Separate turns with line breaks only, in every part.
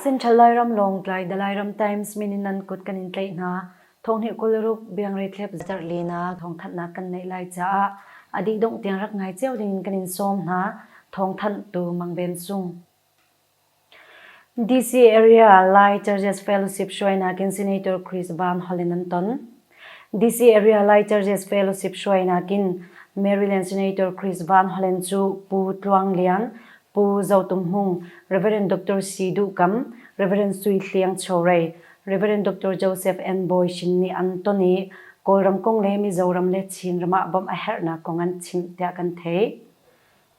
Central Lairam Lawngtlai The Lairam Times min in nan kut kan in tlaih hna. Thonghnih 26 biangreithlep zarhlinak thawngthanhnak kan neih lai caah a dih dongh tiang rak ngai cio ding in kan in sawm hna. Thawngthanhtu Mang Ven Sung. DC Area Lai Churches Fellowship hruainak in Senator Chris Van Hollen an ton. DC Area Lai Churches Fellowship hruainak in Maryland Senator Chris Van Hollen cu Pu Tluang Lian, Pu Zo Tum Hmung, Rev. Dr. Si Duh Kam, Rev. Sui Hliang Chorei, Rev. Dr. Joseph N. Bawi Shin nih an ton i Kawlram kong le Mizoram le Chinram ah bawmh a herhnak kong an chimh tiah kan theih.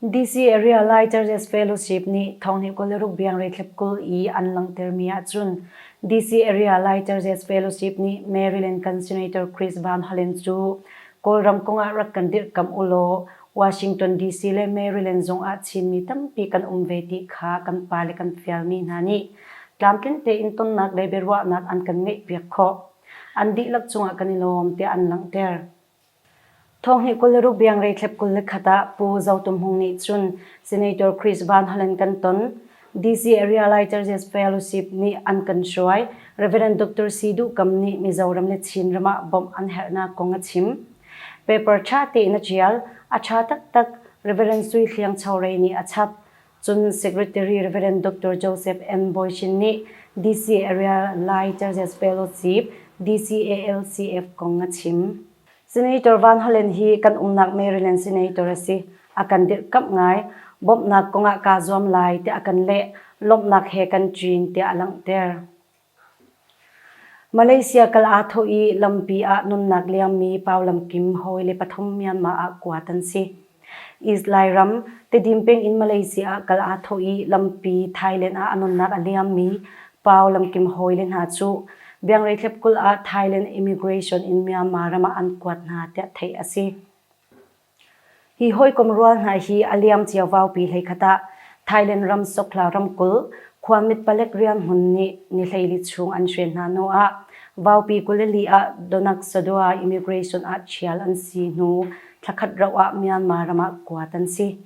DC Area Lai Churches Fellowship nih thonghnih 26 biangreithlep 20 i an langhtermi ahcun DC Area Lai Churches Fellowship nih Maryland kan Senator Chris Van Hollen cu Kawlram kongah rak kan dirhkamh u law Washington DC le Maryland zong ah Chinmi tampi kan um ve ti kha kan pa le kan fialmi hna nih tlamtling tein tonnak le biaruahnak an kan ngeihpiak khawh. An dihlak cungah kan i lawm tiah an langhter. Thonghnih 26 biangreithlep 21 ah Pu Zo Tum Hmung nih cun Senator Chris Van Hollen kan ton. DC Area Lai Churches Fellowship nih an kan hruai. Reverend Dr. Si Duh Kam nih Mizoram le Chinram ah bawmh an herhnak kong a chim. Paper ṭha tein a ṭial. A ṭha taktak. Reverend Sui Hliang Chorei nih a chap. Cun Secretary Reverend Dr. Joseph M. Boychin nih DC Area Lai Churches Fellowship DCALCF kong a chim. Senator Van Hollen hi kan umnak Maryland Senator a si. A kan dirhkamh ngai. Bawmhnak kongah kaa zuam lai tiah a kan leh. Lawmhnak he kan ṭin tiah a langhter. Malaysia kal aa thawh i lampi ah nunnak liammi Paulam Kim hawile pathum Myanmar ah kuat an si. East Lairam, Tedim peng in Malaysia ah kal aa thawh i lampi Thailand ah a nunnak a liammi Paulam Kim hawile hna cu Biangreithlep 20 ah Thailand Immigration in Myanmar ram ah an kuat hna tiah theih a si. Hi hawikom rual hna hi a liamcia vaupi hleikhat ah Thailand ram Sokla ramkulh khuamit palek rianhmun nih ni 14 chung an hren hna hnu ah vaupi 24 ah Donak Sadua Immigration ah ṭhial an si hnu thlakhat rauh ah Myanmar ram ah kuat an si.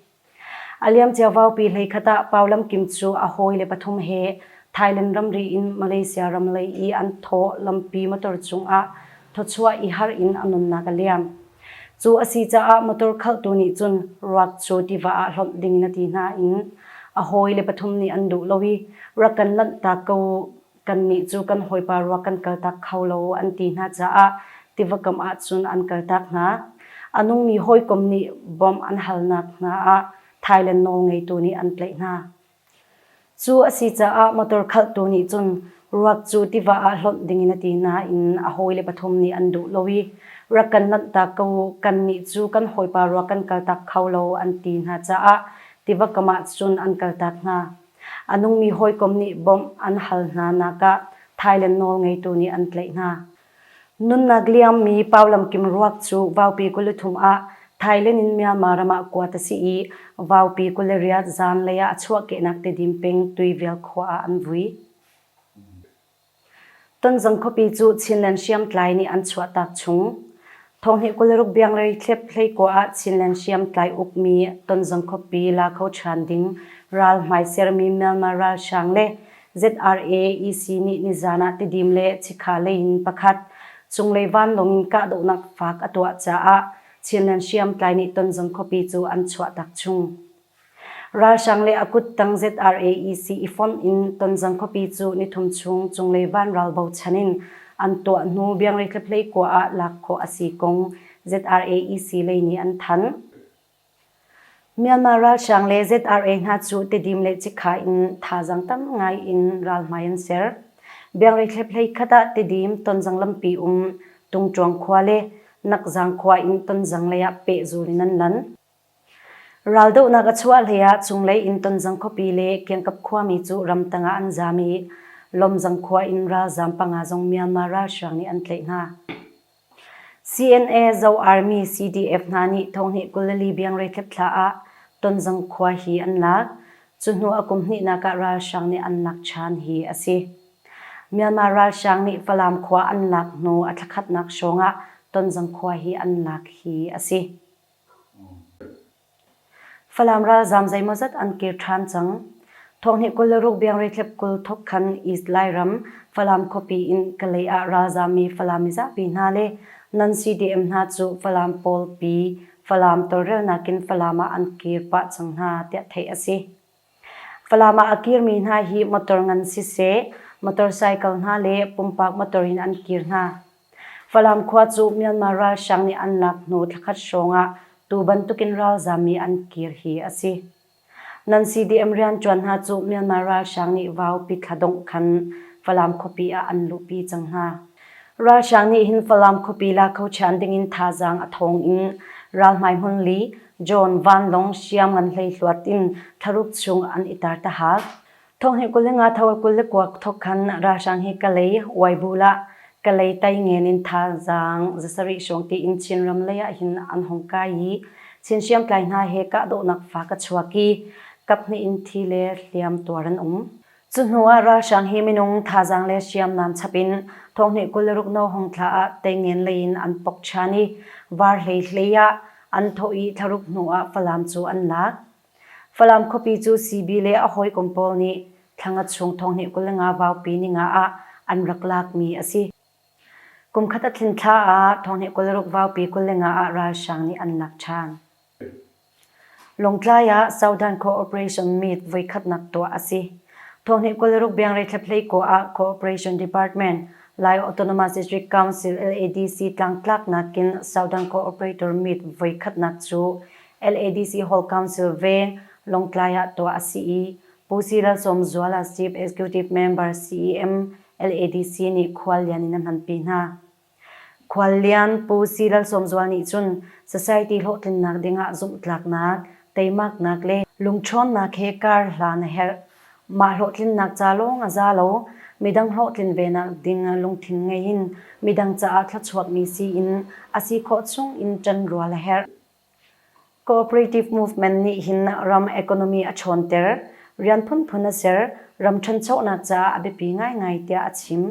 A liamcia vaupi hleikhat ah Pau Lam Kim cu a hawile pathum he Thailand ramri in Malaysia ram lei i an thaw lampi motor cungah thawchuah i har in a nunnak a liam. Cu a si caah motor khaltu nih cun ruak cu tiva ah hlonh ding na ti hna in a hawile pathum nih an duh lo i rak kan lanhtak ko kannih cu kan hawipa ruak kan kaltak kho lo an ti hna caah tiva kam ahcun an kaltak hna. A nungmi hawikom nih bawmh an halnak hna ah Thailand nawlngeitu nih an tlaih hna. Cu a si caah motor khaltu nih cun ruak cu tiva ah hlonh dingin a ti nain a hawile pathum nih an duh lo i rak kan lanhtak ko kannih cu kan hawipa ruak kan kaltak kho lo an ti hna caah tiva kam ah cun an kaltak hna. A nungmi hawikom nih bawmh an hal hna nak ah Thailand nawlngeitu nih an tlaih hna. Nunnak liammi Paulam Kim ruak cu vaupi 23 ah Thailand in Myanmar ram ah kuat a si i vaupi 28 zaanlei ah a chuahkehnak Tedim peng Tuivel khua ah an vui. Tonzang khuapi cu Chinland hriamtlai nih an chuahtak chung. Thonghnih 26 biangrei thlep hleikua ah Chinland hriamtlai ukmi Tonzang khuapi la kho ṭhan ding ral hmai sermi Myanmar ralhrang le ZRA EC nih nizan ah Tidim le Chikha lei in pakhat cunglei vanlawng in kahdohnak fak a tuah caah Chinland hriamtlai nih Tonzang khuapi cu an chuahtak chung. Ralhrang le a kuttang ZRAEC i fonh in Tonzang khuapi cu nithum chung cunglei vanral bochan in an tuah hnu biangreithlep kua ah lak khawh a si kong ZRAEC lei nih an thanh. Myanmar ralhrang le ZRA hna cu Tedim le Cikha in thazaang tam ngai in ralhmai an ser. Biangreithlep hleikhat ah Tedim Tonzang lampi um Tungṭuang khua le Nakzang khua in Tonzang lei ah pehzul in an lan. Raldohnak a chuah hleiah cunglei in Tonzang khuapi le kiangkap khuami cu ramtang ah an zaam i Lomzang khua in ralzaam panga zong Myanmar ralhrang nih an tlaih hna. CNA Zo Army CDF hna nih thonghnih 24 biangreithlep thla ah Tonzang khua hi an lak. Cu hnu a kum hnihnak ah ralhrang nih an lak ṭhan hi a si. Myanmar ralhrang nih Falam khua an lak hnu a thlakhatnak hrawng ah Tonzang khua hi an lak hi a si. Falam ralzaam zeimawzat an kir ṭhan cang. Thonghnih 26 biangreithlep 20 thok khan East Lairam, Falam khuapi in Kalay ah ralzammi Falam mizapi hna le non CDM hna cu Falam pawlpi Falam tawlrelnak in Falam ah an kir pah cang hna tiah theih a si. Falam ah a kirmi hna hi motor ngan siseh, motorcycle hna le pumpak motor in an kir hna. Falam khua cu Myanmar ralhrang nih an lak hnu thlakhat hrawng ah tu bantukin ralzammi an kir hi a si. Nan CDM rianṭuan hna cu Myanmar ralhrang nih vaupi thla dongh khan Falam khuapi ah an luhpi cang hna. Ralhrang nih hin Falam khuapi la kho ṭhian dingin thazaang a thawng in ralhmai hmun li John Vanlawng hriam ngan hleihluat in thlaruk chung an i tar tahak. Thonghnih 25 tho 29 thok khan ralhrang hi Kalay Waibulah Kalay Taingen in thazaang zasarih hrawng tiin Chinram lei ah hin an hung kai i Chin hriamtlai hna he kahdohnak fak a chuak i kaphnih in thi le hliam tuar an um. Cu hnu ah ralhrang hi minung thazaang le hriamnam chap in thonghnih 26 no hung thla ah Taingen lei in an pok ṭhan i var hlei hlei ah an thawh i thlaruk hnu ah Falam cu an lak. Falam khuapi cu CB le a hawikom pawl nih thla chung thonghnih 25 vaupi ninga ah an rak lakmi a si. Kum khat a tlin thla ah thonghnih 26 vaupi 25 ah ralhrang nih an lak ṭhan. Lawngtlai ah Southern Cooperation Meet voikhatnak tuah a si. Thonghnih 26 Biangrei Thlei ah Cooperation Department, Lai Autonomous District Council LADC tlangtlaknak in Southern Cooperator Meet voikhatnak cu LADC Hall Council veng Lawngtlai ah tuah a si i Pu Si Lalsawmzuala Chief Executive Member CEM LADC nih khuallian in a hmanpi hna. Khuallian Pu Si Lalsawmzual nih cun society hlawhtlinnak dingah zumhtlaknak, teimaknak le lungṭhawnnak he kar hlan a herh. Mah hlawhtlinnak ca lawng a za lo, midang hlawhtlin venak ding lungthin ngei in midang caah thluachuakmi si in a si khawh chung in ṭanrual a herh. Cooperative movement nih hin ram economy a ṭhawnter, rian phunphun a ser, ram ṭhanchonak caah a biapi ngaingai tiah a chim.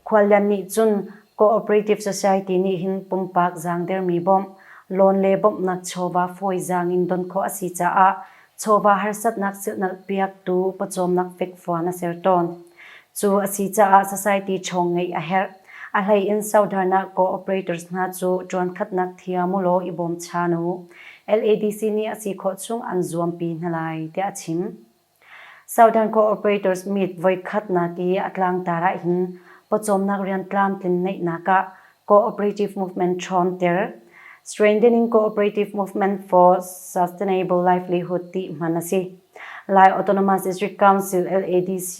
Khuallian nih cun cooperative society nih hin pumpak zaangdermi bawmh, loan le bawmhnak chawva fawizaang in don khawh a si caah chawva harsatnak silhnalh piaktu pawcawmnak fekfuan a ser tawn. Cu a si caah society ṭhawng ngeih a herh. A hlei in Southern ah cooperators hna cu ṭuankhatnak thiam ulaw i bawmchan u. LADC nih a si khawh chung an zuampi hna lai, tiah a chim. Southern Cooperators Meet voikhatnak i a tlangtar ahhin pawcawmnak rian tlamtlin neihnak ah cooperative movement ṭhawnter, Strengthening Cooperative Movement for Sustainable Livelihood ti hman a si. Lai Autonomous District Council LADC,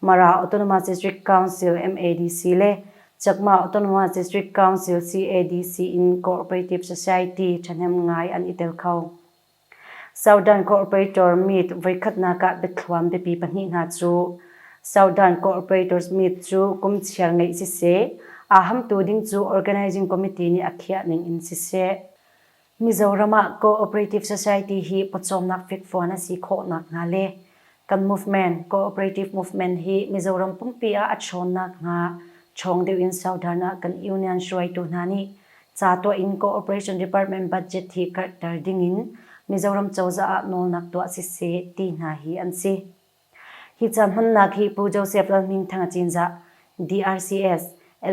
Mara Autonomous District Council MADC le Chakma Autonomous District Council CADC in Cooperative Society ṭhahnem ngai an i tel kho. Southern Cooperator Meet voikhatnak ah biathluam biapi pahnih hna cu Southern Cooperators Meet cu kum chiar ngeih siseh, aa hamtu ding cu Organizing Committee nih a khiah ning in siseh, Mizoram ah Cooperative Society hi pawcawmnak fekfuan a si khawh nakhnga le kan movement, Cooperative Movement hi Mizoram pumpi ah a ṭhawn nakhnga ṭhawng deuh in Southern ah kan union hruaitu hna nih ca tuah in Cooperation Department budget hi karhter dingin Mizoram cozah ah nawlnak tuah siseh ti hna hi an si. Hi ca hmannak hi Pu Joseph Lalhmingthanga Cinzah, DRCS,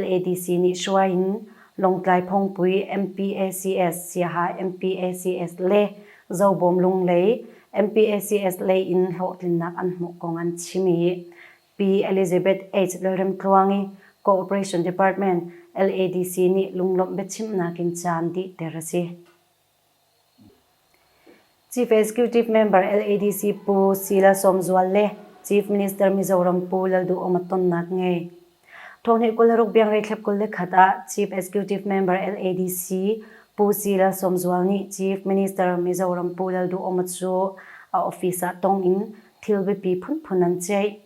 LADC nih hruai in Lawngtlai Phongpui MPACS, Siaha MPACS le Zobawm Lunglei MPACS lei in hlawhtlinnak an hmuh kong an chim i Pi Elizabeth H. Lalremtluangi, Cooperation Department, LADC nih lunglawmh biachimhnak in caan dihter a si. Chief Executive Member LADC Pu Sila Sawmzual le Chief Minister Mizoram Pu Lalduhoma tonnak ngei. Thonghnih 26 biangrei thlep 21 ah Chief Executive Member LADC Pu Sila Sawmzual nih Chief Minister Mizoram Pu Lalduhoma cu a office ah tong in thil biapi phunphun an ceih.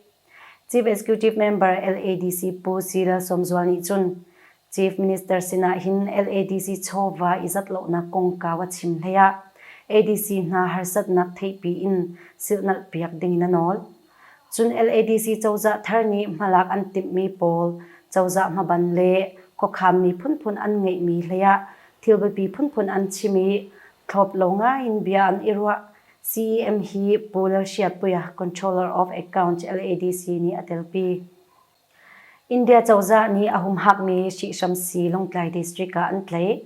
Chief Executive Member LADC Pu Sila Sawmzual nih cun Chief Minister sinah hin LADC chawva i zatlonak kongkau a chim hlei ah ADC hna harsatnak theihpi in silhnalh piak dingin a nawl. Cun LADC cozah thar nih hmalak an timhmi pawl cozah hmaban le khuakhanmi phunphun an ngeihmi hlei ah thil biapi phunphun an chim i thlawp lo ngaiin bia an i ruah. CEM hi Pu Lalhriatpuia, Controller of Accounts LADC nih a telpi. India cozah nih a humhakmi hrihhramsi Lawngtlai District ah an tlaih.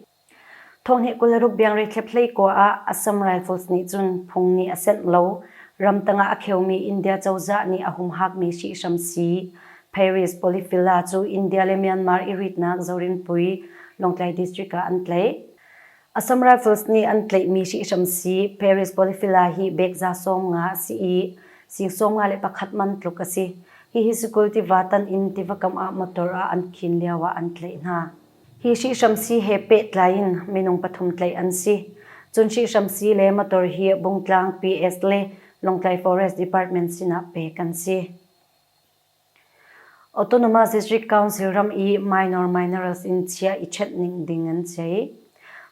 Thonghnih 26 biangreithlep hleikua ah Assam Rifles nih cun phung nih a senh lo. Ramtang ah a kheumi India cozah nih a humhakmi hrihhramsi Paris Polyphila cu India le Myanmar i ritnak Zorinpui, Lawngtlai District ah an tlaih. Assam Rifles nih an tlaihmi hrihhramsi Paris Polyphila hi bekza 50 a si i sing 51 man tluk a si. Hihi sikul tiva tan in tiva kam ah motor ah an khin lio ah an tlaih hna. Hi hrihhramsi he pehtlai in minung pathum tlaih an si. Cun hrihhramsi le motor hi Bungtlang PS le Lawngtlai Forest Department sinah pek an si. Autonomous District Council ram i minor minerals in chia i ṭhenh ning ding an chei.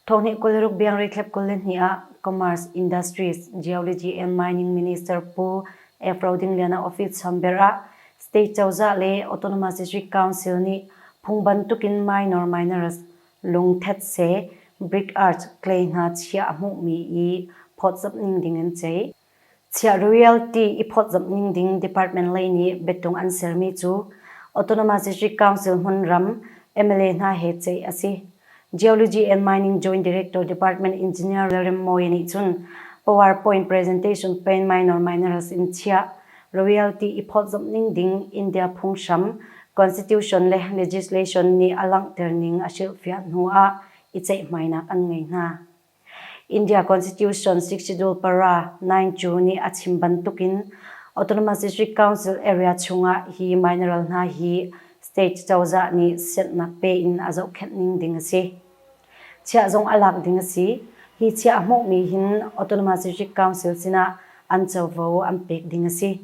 Thonghnih 26 biangri thlep 22 ah Commerce, Industries, Geology and Mining Minister Pu F. Rodingliana office chamber ah State cozah le Autonomous District Council nih phung bantukin minor minerals lungthet seh, brick earth, clay hna chia a hmuhmi i phawtzamh ning ding an ceih. Chiah Royalty i phawtzamh ning ding department lei nih biatung an sermi cu Autonomous District Council hmunram MLA hna he ceih a si. Geology and Mining Joint Director Department Engineer Lalremmawi nih cun PowerPoint presentation pen minor minerals in chiah royalty i phawtzamh ning ding India phunghram Constitution le legislation nih a langhter ning a hrilhfiah hnu ah i ceihmainak an ngei hna. India Constitution 62 para 9 cu nih a chim bantukin Autonomous District Council area chungah hi mineral hna hi state cozah nih sianhnak pe in a zohkhenh ning ding a si. Chiah zong a lak ding a si. Hi chiah a hmuhmi hin Autonomous District Council sinah an covo an pek ding a si.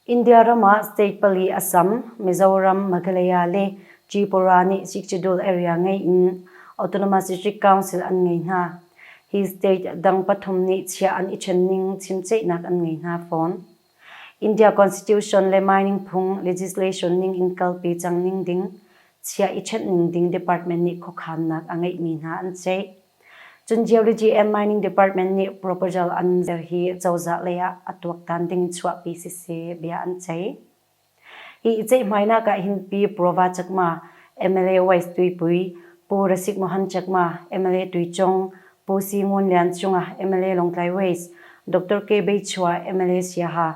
India ram ah state pali Assam, Mizoram, Meghalaya le Tripura nih Schedule Area ngei in Autonomous District Council an ngei hna. Hi state dang pathum nih chiah an i ṭhen ning chimceihnak an ngei hna fawn. India Constitution le mining phung legislation ning in kalpi cang ning ding, chiah i ṭhenh ning ding department nih khuakhannak a ngeihmi hna an ceih. Cun Geology and Mining Department nih proposal an ser hi cozah lei ah a tuaktan ding chuahpi siseh bia an ceih. Hi i ceihmainak ah hin Pi Prova Chakma, MLA West Tuipui, Pu Rasik Mohan Chakma, MLA Tuichung, Pu Si Ngun Lian Chunga, MLA Lawngtlai West, Dr. K. Beichua, MLA Siaha,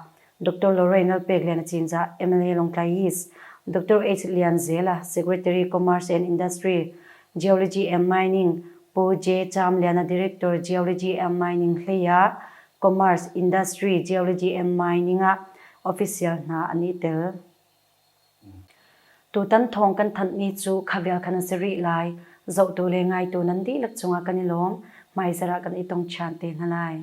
Dr. Lorraine Lalpekliana Cinzah, MLA Lawngtlai East, Dr. H. Lian Zela, Secretary Commerce and Industry, Geology and Mining, Pu J. Cham Liana Director Geology and Mining hlei ah Commerce, Industry, Geology and Mining ah official hna an i tel. Tutan thawng kan thanhmi cu kha vial khan a si rih lai. Zohtu le ngaitu nan dihlak cungah kan i lawm. Hmaizarh ah kan i tong ṭhan te hna lai.